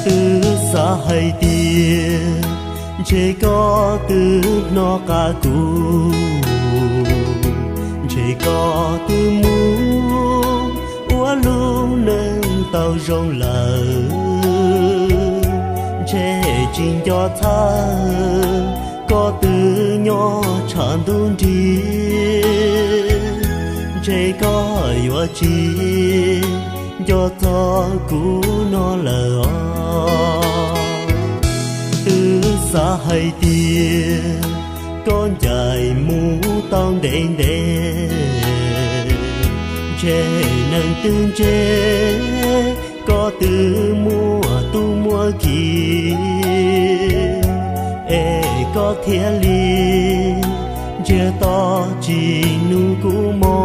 Twb xav hais tias ntshe koj twb hnov qab kuv, ntshe koj twb mus ua lub neej tau zoo lawm, ntshe tsis nco txhawj koj twb nyob tshav ntuj nrig, ntshe koj yuav tsis nco txog kuv no lawm os. Twb xav hais tias koj ncaim mus tau ntev ntev, ntshe neeg twb ntse koj twb muaj tub muaj ki, es koj thiaj li ntsiag to tsis nug kuv moo.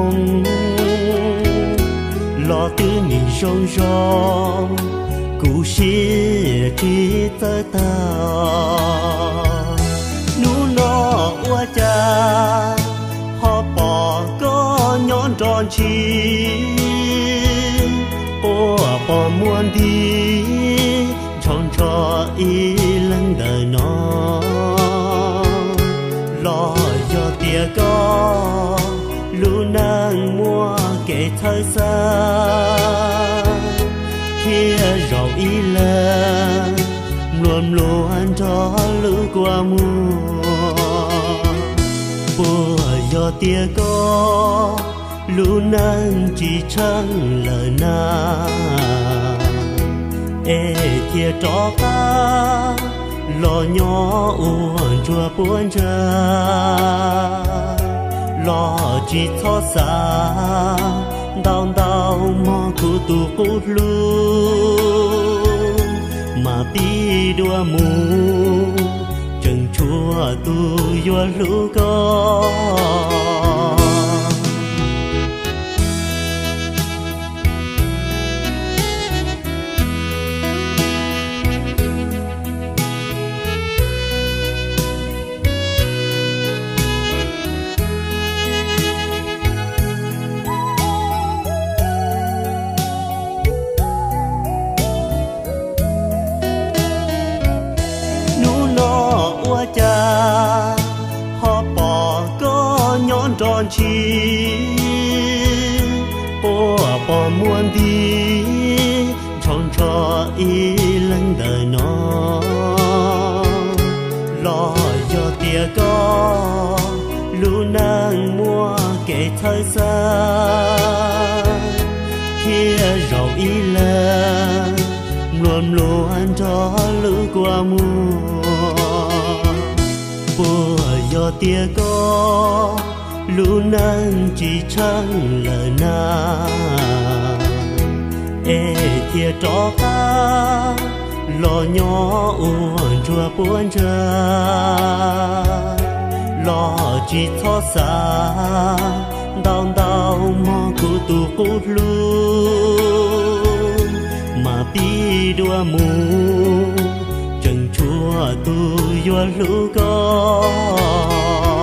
Los twb nim zoo zog, kuv siab tsis txawj tag. Hnub no ua cas ho pom koj nyob nrov ntshis, quaj pos muag nti ntsho ntsho ib leeg ntawm no. Los yog tias koj lub neej muaj kev txhawj xav, thiaj zaum ib leeg mluas mluas nrog lub kua muag. Puas yog tias koj lub neej tsis tsheej lawm na, es thiaj rov qab los nyob ua ntsuag puab ntsa. Los tsis txhob xav ntau ntau mog kuv tus qub hlub, mas pib dua mus tseem tshuav tus yuav hlub koj. Hnub no ua cas ho pom koj nyob nrov ntshis, quaj pos muag nti ntsho ntsho ib leeg ntawm no. Los yog tias koj lub neej muaj kev txhawj xav, thiaj zaum ib leeg mluas mluas nrog lub kua muag. Puas yog tias koj lub neej tsis tsheej lawm na, es thiaj rov qab los nyob ua ntsuag puab ntsa. Los tsis txhob xav ntau ntau mog kuv tus qub hlub, mas pib dua mus tseem tshuav tus yuav hlub koj.